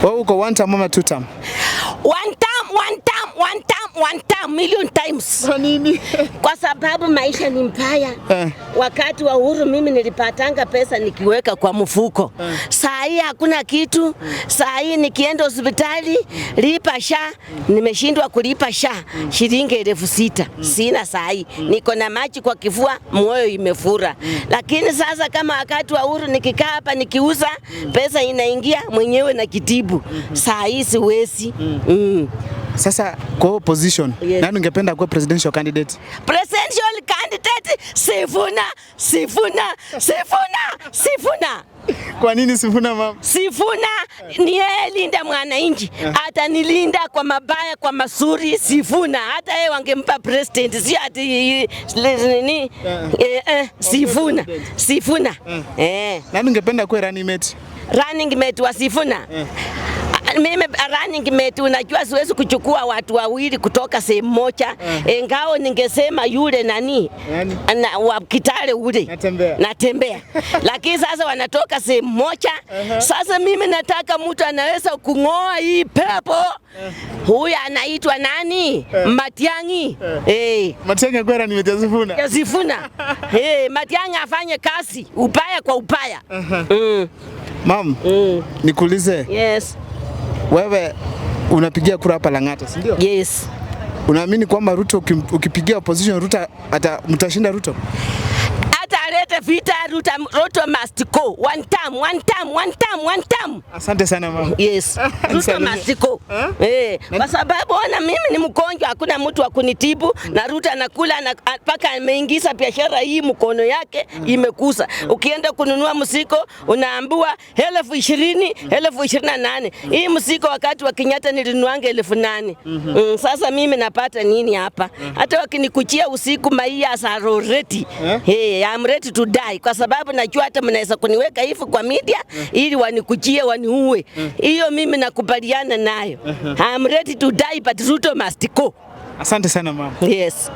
Wewe uko one term ama two term? One term, one term, one term, one term, million times. Kwa nini? Kwa sababu maisha ni mbaya. Wakati wa uhuru mimi nilipatanga pesa nikiweka kwa mfuko. Saa hii hakuna kitu. Saa hii nikienda hospitali lipa SHA, nimeshindwa kulipa SHA shilingi 6,000. Sina saa hii. Niko na maji kwa kifua, moyo imefura. Lakini sasa kama wakati wa uhuru nikikaa hapa nikiuza, pesa inaingia mwenyewe na kitibu. Saa hii siwezi. Sasa kwa opposition, nani ungependa kuwa presidential candidate? Presidential candidate Sifuna, Sifuna, Sifuna, Sifuna. Kwa nini Sifuna, mama? Sifuna ni yeye linda mwananchi, atanilinda kwa mabaya, kwa mazuri. Sifuna hata yeye wangempa president, si ati nini? Sifuna, Sifuna. Nani ungependa kuwa running mate? Running mate wa Sifuna. Mimi running mate, unajua siwezi kuchukua watu wawili kutoka sehemu moja. Engao ningesema yule nani? Nani? Na, wa Kitale ule. Natembea. Natembea. Lakini sasa wanatoka sehemu moja. Sasa mimi nataka mtu anaweza kung'oa hii pepo. Huyu anaitwa nani? Matiang'i. Matiang'i akuwe running mate ya Sifuna. Ya Sifuna. Matiang'i afanye kazi upaya kwa upaya. Mam, nikuulize. Yes. Wewe unapigia kura hapa Lang'ata, si ndio? Yes. Unaamini kwamba Ruto ukipigia opposition Ruto ata mtashinda Ruto? Hata alete vita, Ruto, Ruto must go. One term, one term, one term, one term. Asante sana, mama. Yes. Ruto must go. Kwa sababu ona mimi ni mgonjwa, hakuna mtu wa kunitibu na Ruto anakula na mpaka ameingiza biashara hii mkono yake imekusa. Ukienda kununua mzigo unaambiwa 20,000, 28,000. Hii mzigo wakati wa Kenyatta nilinuanga 8,000. Sasa mimi napata nini hapa? Hata wakinikujia usiku, my ears are already. Hey, I'm ready to die kwa sababu najua hata mnaweza kuniweka hivi kwa media ili wanikujie waniue. Hiyo mimi nakubaliana nayo. I'm ready to die, but Ruto must go. Asante sana, mama. Yes.